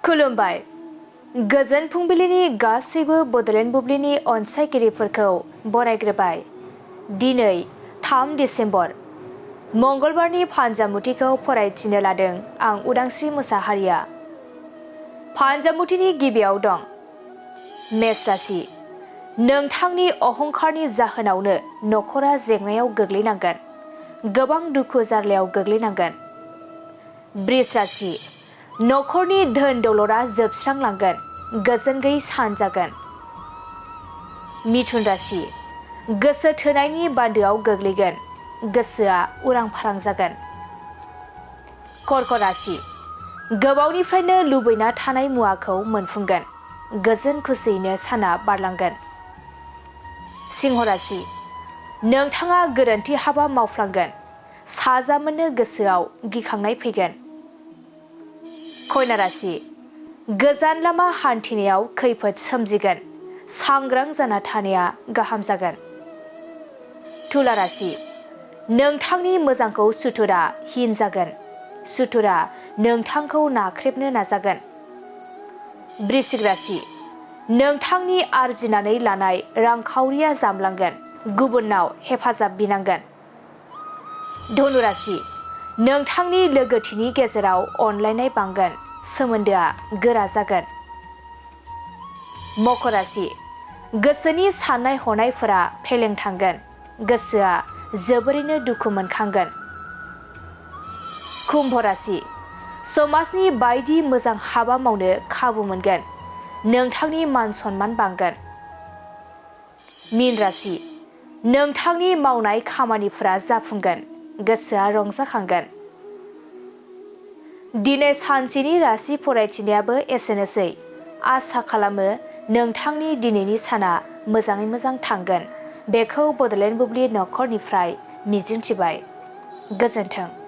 खुलुमबाय। गोजोन फुंबिलिनि गासैबो बड'लेण्ड बुब्लिनि अनसायगिरिफोरखौ बरायग्रोबाय। दिनै 3 डिसेम्बर मंगलबारनि फान्जामुथिखौ फरायथिनो लादों आं उदांस्रि मोसाहारिया। फान्जामुथिनि गिबियाव दं मेष राशि। नोंथांनि अहंखारनि जाहोनावनो नखरा जेंनायाव गोग्लैनांगोन, गोबां दुखु जारलायाव गोग्लैनांगोन। बृष राशि। नखरनि धोन दौलता जोबस्रांलांगोन, गोजोन गैयै सान जागोन। मिथुन राशि। गोसो थोनायनि बान्दोआव गोग्लैगोन, गोसोआ उरां फारां जागोन। कर्क राशि। गोबावनिफ्रायनो लुबैना थानाय मुवाखौ मोनफुंगोन, गोजोन खुसियैनो साना बारलांगोन। सिंह राशि। नोंथाङा गोरोन्थि हाबा मावफ्लांगोन, साजा मोननो गोसोआव गिखांनाय फैगोन। कन्या राशि। गोजान लामा हान्थिनायाव खैफोद सोमजिगोन, सांग्रां जाना थानाया गाहाम जागोन। तुला राशि। नोंथांनि मोजांखौ सुथुरा हिन जागोन, सुथुरा नोंथांखौ नाख्रेबनो नाजागोन। वृश्चिक राशि। नोंथांनि आरजिनानै लानाय रांखावरिया जामलांगोन, गुबुननाव हेफाजाब बिनांगोन। धनु राशि। नोंथांनि लोगोथिनि गेजेराव अनलायनाय बांगोन, सोमोन्दोआ गोरा जागोन। मकर राशि। गोसोनि साननाय हनायफोरा फेलें थांगोन, गोसोआ जोबोरैनो दुखु मोनखांगोन। कुम्भ राशि। समाजनि बायदि मोजां हाबा मावनो खाबु मोनगोन, नोंथांनि मान सन्मान बांगोन। मीन राशि। नोंथांनि मावनाय खामानिफोरा जाफुंगोन, गोसोआ रंजाखांगोन। दिनै सानसेनि राशि फरायथिनायाबो एसेनोसै। आसा खालामो नोंथांनि दिनैनि साना मोजाङै मोजां थांगोन। बेखौ बड'लेण्ड बुब्लि नखरनिफ्राय मिजिंथिबाय। गोजोन्थों।